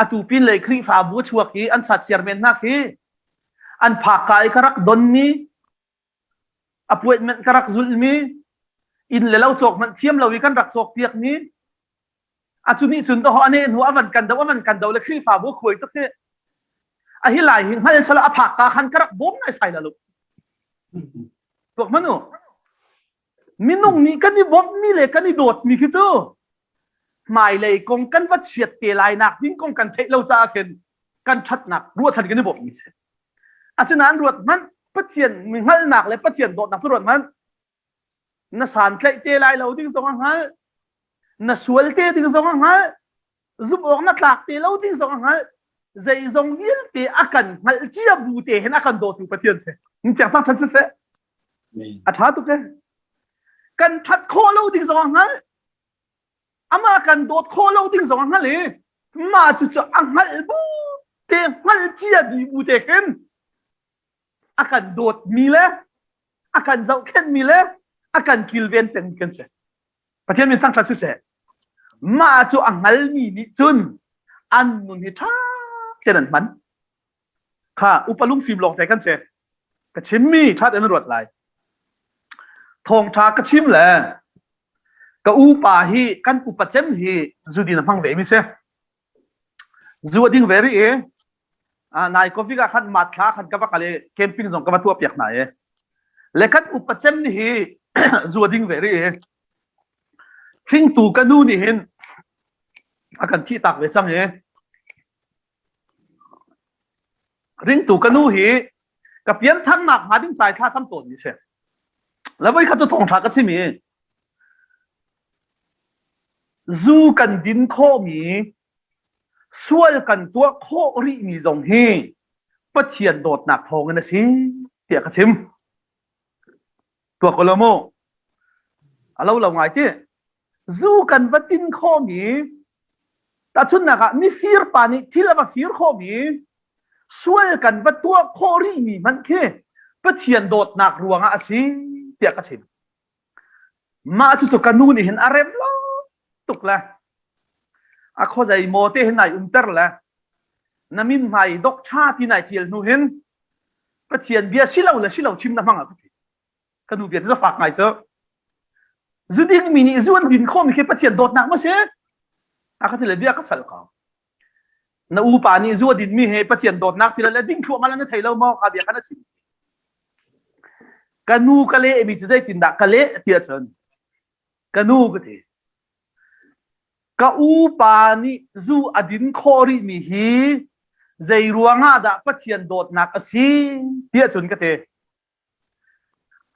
atu pin lei Khrihfabu chuak i an chat siar men hna khi an phak ka i ka rak donmi appointment ka rak zulhmi inn le lo cawk hmanh thiam lo i kan rak cawk piakmi A cu nih cun dawh a ne hnu a van kan do a van kan do le Khrihfabu khuai tuk hi a hi lai hi hngal sala a phak ka khan ka rak bawm nai sai la lu tuak manu minung nih kan i bawmh mi le kan i dawt mi khi cu hmailei kong kan va chiat te lai nak ding kong kan theih lo caah khin kan ṭhatnak ruahchan kan i bawmh mi si asinain ruat hmanh Pathian mi hngalhnak le Pathian dawtnak cu ruat hmanh na santlaih te lai lo ding zong a hngalh na sual te ding zong a hngalh zumh awk na tlak te lo ding zong a hngalh zeizong vialte a kan hngalh cia bu te hin a kan dawtu Pathian si ni tiang tang than siseh a tha tuk e kan that khawh lo ding zong a hngalh amah kan dawt khawh lo ding zong a hngalh i mah cu cu a hngalh bu te hngalh cia di bu te khin a kan dawtmi le a kan zohkhenhmi le a kan kilven pengmi kan si. Pathian min thangṭhat siseh. Mah cu a hngalmi nih cun an nun hi ṭha tein an hman. Kha upa lungfim lawng te kan si. Ka chimmi ṭha tein an ruat lai. Thawngṭha ka chim le ka upa hi kan upa cem hi zudin a hmang ve mi si. Zu a ding ve rih i nai coffee ah khan mat thla khan ka va kal i camping zong ka va tuah piak hna i le kan upa cem nih hi zu a ding ve rih i hringtu ka nu nih hin a kan thih tak ve cang i ringtu ka nu hi ka piantharnak hnga ding cai thla cam tawn mi si le voi khat cu thawngṭha ka chim i zu kan din khawhmi sual kan tuah khawh rihmi zong hi Pathian dawtnak thawngin a si tiah ka chim. Tuah ko lo mu. A lo lo ngai ti. Zu kan va tin khawhmi tahchunhnak ah mifir pa nih thil a va fir khawhmi. Sual kan va tuah khawh rihmi hmanh khi Pathian dawtnak ruangah a si tiah ka chim. Mah cucu ka nu nih hin a rem lo tuk le a khuazei maw te hin nai umter le na min hmai dok ṭha ti nai ṭial hnu hin Pathian bia si lo le si lo chim na hmang a ka ti. Ka nu bia cu fak ngai cu. Zu ding mi nih zu an din khawmi khi Pathian dawtnak maw si? A ka ti le bia ka sal ko. Na upa nih zu a din mi he Pathian dawtnak ti le ding thluahmah le na thei lo maw? Kha bia kha na chim. Ka nu ka leh mi cu zeitindah ka leh ti ahcun ka nu ka ti. Ka upa nih zu a din khawh rih mi hi zei ruangah dah Pathian dawtnak a si ti ahcun ka ti.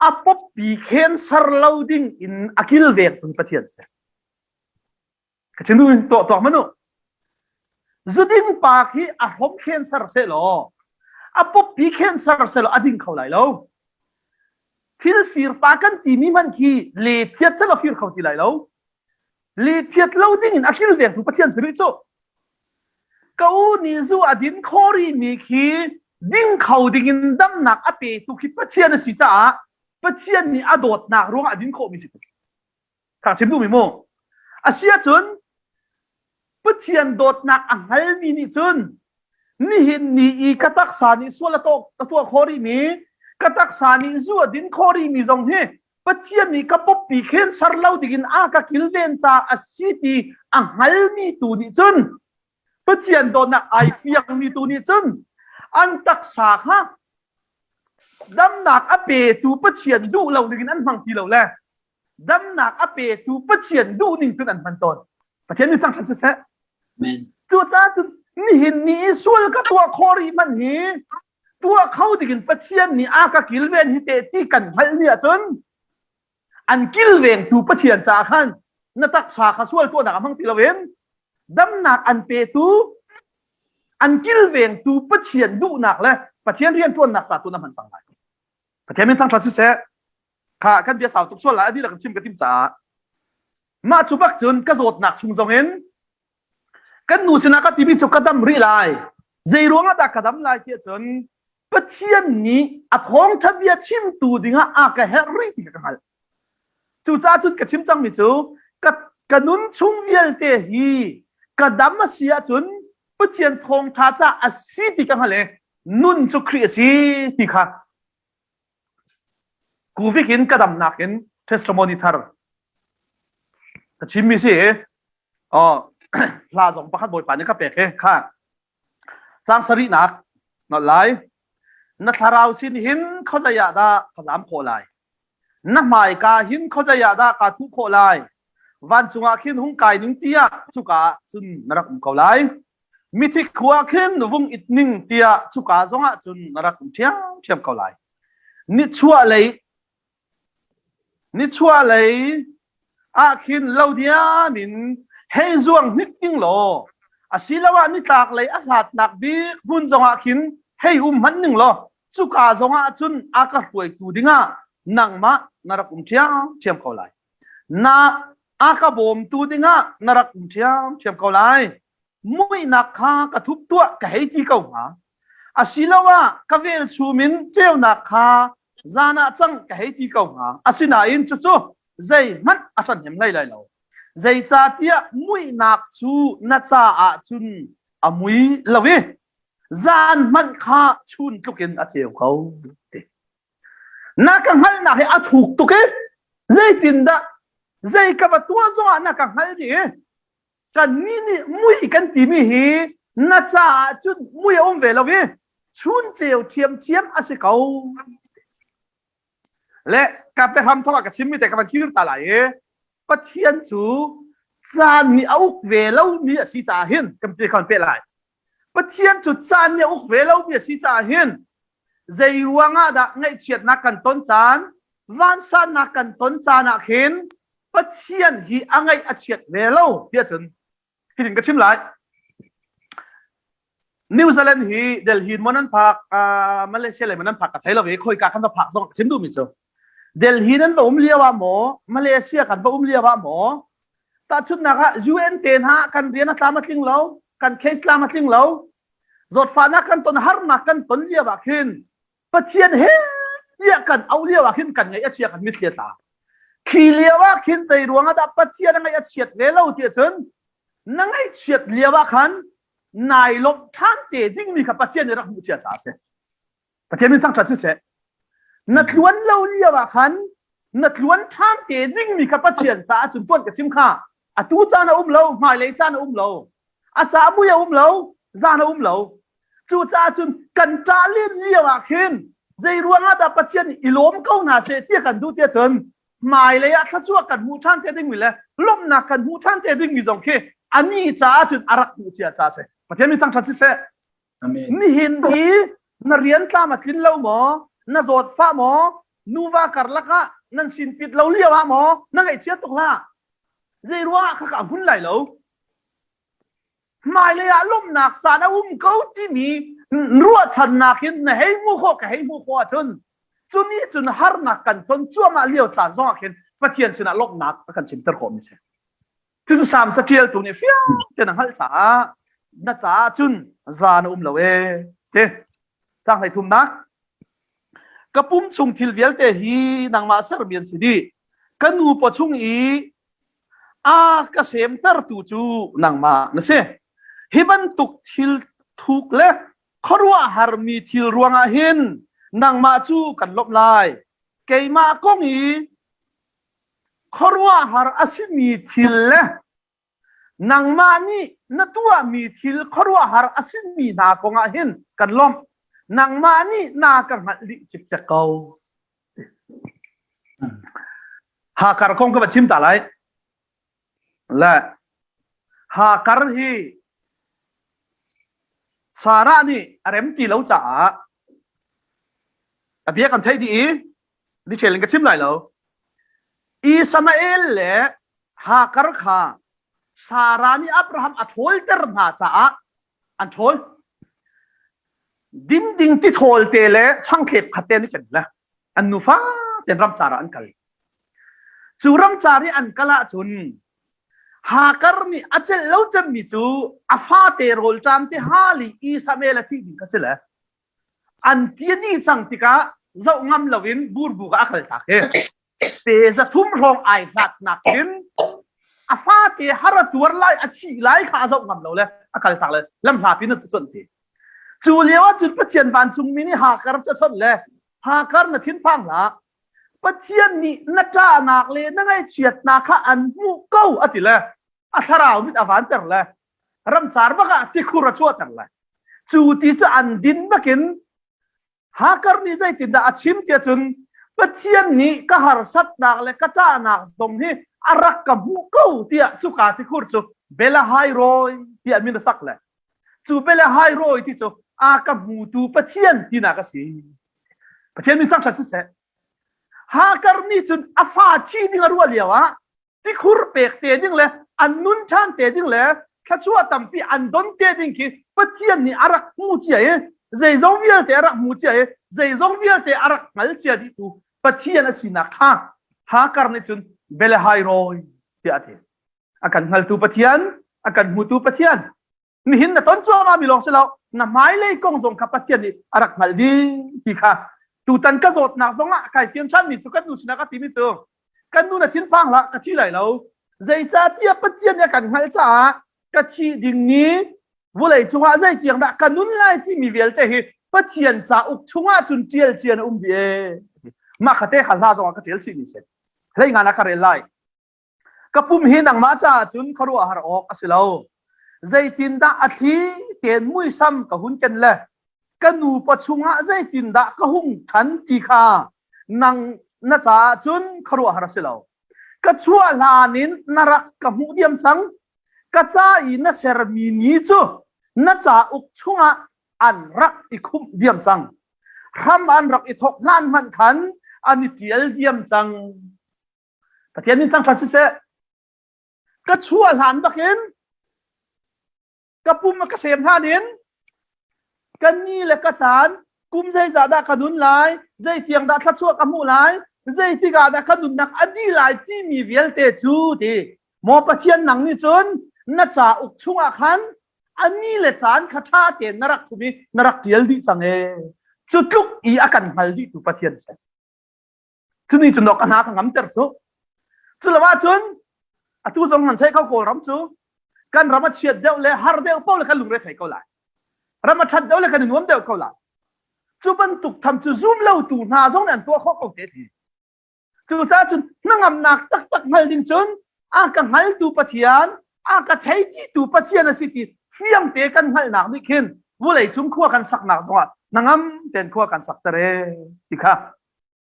A pawppi cancer lo ding in a kilvengtu Pathian si. Ka chim duh tuah tuak manu. Zuding pa khi a hrom cancer se law a pawppi cancer se law a ding kho lai lo. Thil fir pa kan timi man khi le phiat se law fir kho ti lai lo. Le phiat lo ding in a kilvengtu Pathian si rih cu. Ka u nih zu a din khawri mi khi ding kho ding in damnak a petu khi Pathian a si caah Pathian nih a dawtnak ruangah a din khawhmi si. Kha chim duhmi mu. A si ahcun Pathian dawtnak a hngalmi nih cun nihin ni i ka taksa nih sual a tuah khawh rihmi ka taksa nih zu a din khawh rihmi zong hi Pathian nih ka pawppi khen ser lo dingin a ka kilven caah a si ti a hngalmi tu nih cun Pathian dawtnak ai fiangmi tu nih cun an taksa kha damnak a petu Pathian duh lo dingin an hmang ti lo le damnak a petu Pathian duh ning cun an hman tawn. Pathian nih thangṭhat siseh. Cucaah cun nihin ni i sual ka tuah khawh rih hmanh hi tuah kho dingin Pathian nih a ka kilven hi teh ti kan hngalh ni ahcun an kilvengtu Pathian caah khan na taksa kha sual tuahnak a hmang ti loin damnak an petu an kilvengtu Pathian duhnak le Pathian rianṭuannak ca tu na hman cang lai. Pathian min thangṭhat siseh. Kha kan bia sau tuk sual lai a dihlak in chim ka tim caah mah cu bak cun ka zawtnak chung zong in kan nu sinah ka timi cu ka dam rih lai zei ruangah dah ka dam lai tiah cun Pathian nih a thawngṭha bia chimtu dingah a ka herh rih ti ka hngalh. Cucaah cun ka chim cangmi cu ka, ka nun chung vialte hi ka dam a si ahcun Pathian thawngṭha caah a si ti ka hngalh i nun cu Khrih a si ti kha Kuvik in ka damnak in testimony thar ka chimmi si oh hla zong pakhat bawipa nih ka pek he kha cang sarihnak nolh lai na thlarau sin hin khuazei ah dah ka zam khawh lai na hmaika hin khuazei ah dah kaa thuh khawh lai vancung ah khin hung kai ning tiah cuka ah cun na rak um ko lai mithi khua khin vung it ning tiah cuka zongah cun na rak um ṭhiamṭhiam ko lai nichuah lei nichuah lei ah khin lo diam in hei zuang hnik ding law asiloah nitlak lei a hlatnak bik hmun zongah khin hei um hmanh ning law cuka zongah cun a ka hruaitu dingah nangmah na rak um ṭhiamṭhiam ko lai na a ka bawmtu dingah na rak um ṭhiamṭhiam ko lai muihnak kha ka thup tuah ka hei ti ko hnga asiloah ka velchum in ceunak kha zan ah cang ka hei ti ko hnga asinain cucu zeihmanh a ṭhahnem hlei lai lo zeicahtiah muihnak cu na caah cun a mui lo i zan hmanh kha chun tluk in a ceu ko ti na ka hngalhnak hi a thuk tuk i zeitindah zei ka va tuah zongah na ka hngal dih i kannih nih mui kan timi hi na caah cun mui a um ve lo i chun ceu ṭhiamṭhiam a si ko. Le ka biahram thawk ah ka chimmi te ka van kir ta lai i Pathian cu caan nih a uk ve lomi a si caah hin kan ti khan peh lai. Pathian cu caan nih a uk ve lomi a si caah hin zei ruangah dah ngaihchiatnak kan ton caan vansannak kan ton caan ah khin Pathian hi a ngaih a chiat ve lo tiah cun hitin ka chim lai. New Zealand hi Delhi in maw nan phak uh, Malaysia lei maw nan phak ka thei lo i khoika kan va phak zong ka chim duhmi cu Delhi nan va um lio ah maw Malaysia kan va um lio ah maw tahchunhnak ah UN te hna kan rian a tlam a tling lo kan case tlam a tling lo. Zawtfahnak kan ton harnak kan ton lio ah khin Pathian he tiah kan auh lio ah khin kan ngaih a chia kan mitthli a tla. Khi lio ah khin zei ruang ah dah Pathian a ngaih a chiat ve lo ti ahcun na ngaihchiat lio ah khan nai lawmh ṭhan te dingmi kha Pathian nih rak hmuh cia caah a si. Pathian min thangṭhat siseh. Na tluan lo lio ah khan na tluan ṭhan te dingmi kha Pathian caah cun tuan ka chim kha. Atu caan a um lo, hmailei caan a um lo. A ca mui a um lo, zan a um lo. Cucaah cun kan ṭah len lio ah khin zei ruang ah dah Pathian nih i lawm ko hna seh ti kan duh tiah cun hmailei ah thluachuah kan hmuh ṭhan te dingmi le lawmhnak kan hmuh ṭhan te dingmi zong khi ani caah cun a rak hmuh cia caah si. Pathian min thangṭhat siseh. Amen. Nihin hi na rian tlam a tlin lo maw? Na zawtfah maw? Nuva karlak ah nan sinpit lo lio ah maw? Na ngaihchia tuk hlah. Zei ruang ah khaka hmun lai lo? Hmailei ah lawmhnak caan a um ko timi ruahchannak in na hei hmuh khawh ka hei hmuh khawh ahcun cu nih cun harnak kan ton cuahmah lio caan zongah khin Pathian sinah lawmhnak a kan chimter khawhmi si. Cucu Salm caṭialtu nih fiang tein a hngalh caah na caah cun zan a um lo ee ti. Caang 13nak Ka pum chung thil vialte hi nangmah sermi an si dih. Ka nu paw chung i a ka semtertu cu nangmah na si. Hi bantuk thil thuk le khuaruahharmi thil ruangah hin nangmah cu kan lawmh lai. Keimah kong i khuaruahhar a simi thil le nangmah nih na tuahmi thil khuaruahhar a simi hna kongah hin kan lawmh. Nangmah nih na ka hngalh dih cikcek ko. Hakar kong ka va chim ta lai. Le Hakar hi Sarah nih a rem ti lo caah a bia kan theih dih i detail in ka chim lai lo. Ismael le Hakar kha Sarah nih Abraham a ṭhawlter hna caah an ṭhawl. Dinding tithawl te le changtlep khat te an i ken le an nufa ten ramcar ah an kal. Cu ramcar i an kal ahcun Hakar nih a celh lo cemmi cu a fate rawlṭam te hal i Ismael a thih ding kha si le an ti dih cang tikah zoh ngam loin burbuk ah a kal tak i pe 300 hrawng ai hlatnak in a fate har a tuar lai a thih lai kha a zoh ngam lo le a kal tak le lamhla pin a chawnh ti cu lio ah cun Pathian vancungmi nih Hakar cu a chawnh le Hakar na thinphang hlah Pathian nih na ṭahnak le na ngaihchiatnak kha an hmuh ko a ti le a thlarau mit a vanter le ramcar bak ah tikhur a chuahter le cu ti cu an din bakin Hakar nih zeitindah a chim tiah cun Pathian nih ka harsatnak le ka ṭahnak zong hi a rak ka hmuh ko tiah cuka tikhur cu Belahai rawi tiah min a sak le cu Belahai rawi ti cu a ka hmutu Pathian tinak a si. Pathian min thangṭhat siseh. Hakar nih cun a fa thi ding a ruah lio ah tikhur pek te ding le an nun ṭhan te ding le thluachuah tampi an don te ding khi Pathian nih a rak hmu cia i zeizong vialte a rak hmu cia i zeizong vialte a rak hngal cia dihtu Pathian a sinak kha Hakar nih cun Belehai rawi tiah a ti. A kan hngaltu Pathian, a kan hmutu Pathian. Nihin na ton cuahmah mi lawng si lo, na hmailei kong zong kha Pathian nih a rak hngalh dih ti kha tutan ka zawtnak zong ah kai fian ṭhan mi cu kan nu sinah ka timi cu kan nu na thinphang hlah ka thi lai lo zeicahtiah Pathian nih a kan hngalh caah ka thih ding ni vulei cungah zeitiang dah ka nun lai timi vialte hi Pathian cauk chungah cun ṭial cia na um dih ee mah kha te kha hla zongah ka ṭial chih mi si hlei ngan ah ka rel lai Ka pum hi nangmah caah cun khuaruahhar awk a si lo. Zeitindah a thli tein muisam ka hun ken le ka nu paw chungah zeitindah ka hung ṭhan ti kha nang na caah cun khuaruahhar a si lo. Ka chuah hlan in na rak ka hmuh diam cang. Ka ca i na sermi ni cu na cauk chungah an rak i khumh diam cang. Hram an rak i thawk hlan hmanh khan an i ṭial diam cang. Pathian min thangṭhat siseh ka chuah hlan bakin ka pum a ka sem hlan in ka ni le ka caan kum zeizah dah ka nun lai zeitiang dah thluachuah ka hmuh lai zeitik ah dah ka nunnak a dih lai timi vialte cu ti maw Pathian nang nih cun na cauk chungah khan. ani le caan kha ṭha tein na rak thum i na rak ṭial dih cang e. Cu tluk i a kan hngal dihtu Pathian si. Cuni cu nok a hna ka ngamter su. Cu lo ahcun atu zong nan theih ko Kawlram cu kan ram a chiat deuh le har deuh paoh le kan lungre thei ko lai. Ram a ṭhat deuh le kan i nuam deuh ko lai. Cu bantuk tham cu zum lotu hna zong nih an tuah khawh ko te ti. Cucaah cun hnangamnak taktak hngal ding cun a ka hngaltu Pathian, a ka theititu Pathian a si ti fiang te kan hngalhnak nih khin vulei cung khua kan saknak zongah hnangam tein khua kan sakter e ti kha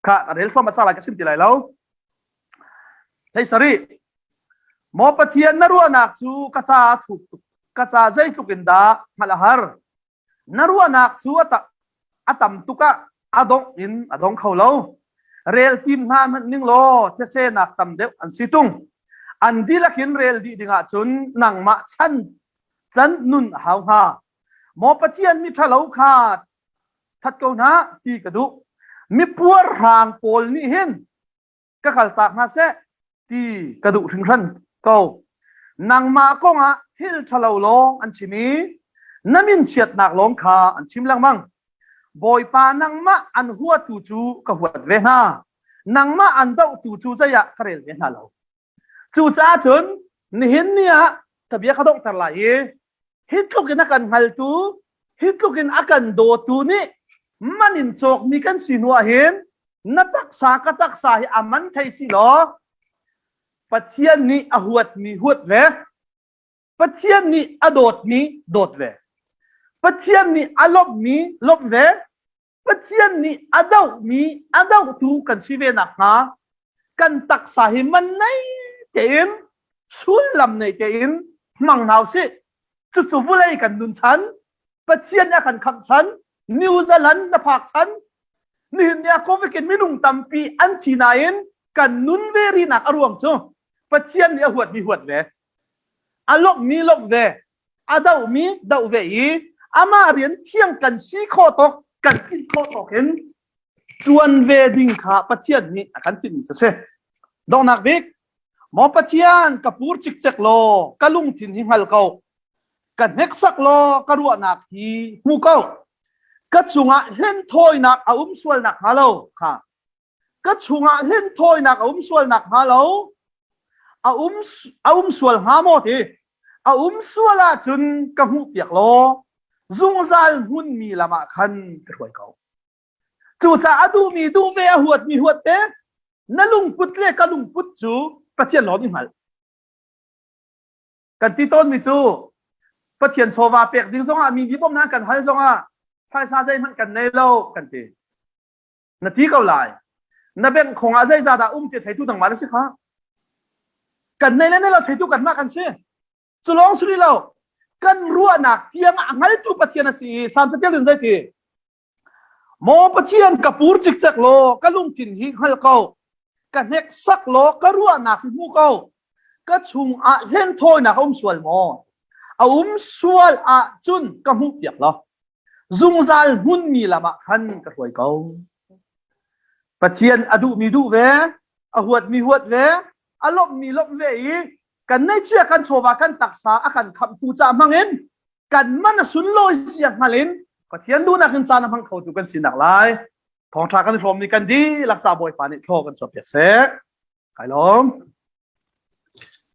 kha rel thluahmah cang lai ka chim ti lai lo. Hei sari maw Pathian na ruahnak cu ka ca thuk tuk ka ca zeitluk in dah hngalh a har Na ruahnak cu a tam tuk ah a dongh in a dong kho lo. Rel tim hna hmanh ning law these-nak tam deuh an si ṭung. An dihlak in rel dih ding ahcun nangmah chan can nun a hau hnga. Maw Pathian miṭhalo kha that ko hna ti ka duh. Mipuarhrang pawl nih hin ka kaltak hna seh ti ka duh hringhran ko. Nangmah kongah thil ṭhalo lawng an chim i na min chiatnak lawng kha an chim lengmang. Bawipa nangmah an huatu cu ka huat ve hna. Nangmah an dohtu cu zei ah ka rel ve hna lo. Cucaah cun nihin ni ah ka bia ka donghter lai i hi tluk in a kan hngaltu, hi tluk in a kan dawtu nih man in cawkmi kan si hnu ah hin na taksa ka taksa hi a man thei si law Pathian nih a huatmi huat ve, Pathian nih a dawtmi dawt ve, Pathian nih a lawmhmi lawmh ve, Pathian nih a dohmi a dohtu kan si ve nakhnga kan taksa hi man nei tein sullam nei tein hmang hna usih. Cucu vulei kan nun chan, Pathian a kan khamh chan, New Zealand na phak chan, nihin ni ah COVID in minung tampi an thi nain kan nun ve rinak a ruang cu Pathian nih a huatmi huat ve, a lawmhmi lawmh ve, a dohmi doh ve i amah rian thiang kan si khawh tawk kan tlinh khawh tawk in ṭuan ve ding kha Pathian nih a kan tinhmi cu a si. Donghnak bik, maw Pathian ka pur cikcek law ka lungthin hi hngal ko. Ka hneksak law ka ruahnak hi hmu ko. Ka cungah hlenthawinak a um sual nakhnga lo kha ka chungah hlenthawinak a um sual nakhnga lo a um a um sual hnga maw ti a um sual ahcun ka hmuhpiak law zungzal hmunmi lam ah khan ka hruai ko cucaah a duhmi duh ve a huatmi huat te na lungput le ka lungput cu Pathian lawng nih hngalh kan ti tawnmi cu Pathian chawva pek ding zongah mi nih bawmhnak kan hal zongah phaisa zeihmanh kan nei lo kan ti Na ti ko lai. Na bank khong ah zeizah dah um ti theitu nangmah na si kha. Kan nei le nei lo theitu kanmah kan si. Cu lawng si rih lo. Kan ruahnak tiang ah hngaltu Pathian a si i Salm catial in zeiti? Maw Pathian ka pur cikcek law ka lungthin hi hngal ko. Ka hneksak law ka ruahnak hi hmu ko. Ka chungah hlenthawinak a um sual maw? A um sual ahcun ka hmuhpiak law. Zungzal hmunmi lam ah khan ka hruai ko. Pathian a duhmi duh ve, a huatmi huat ve, a lawmhmi lawmh ve i kan neihchia kan chawva kan taksa a kan khamhtu ca hmangin kan man a sunlawi zia hngal in Pathian duhnak in caan a hmang khotu kan sinak lai. Thawngṭha kan i hrawmmi kan dihlak ca Bawipa nih thlaw kan chuahpiak seh. Kai lawm.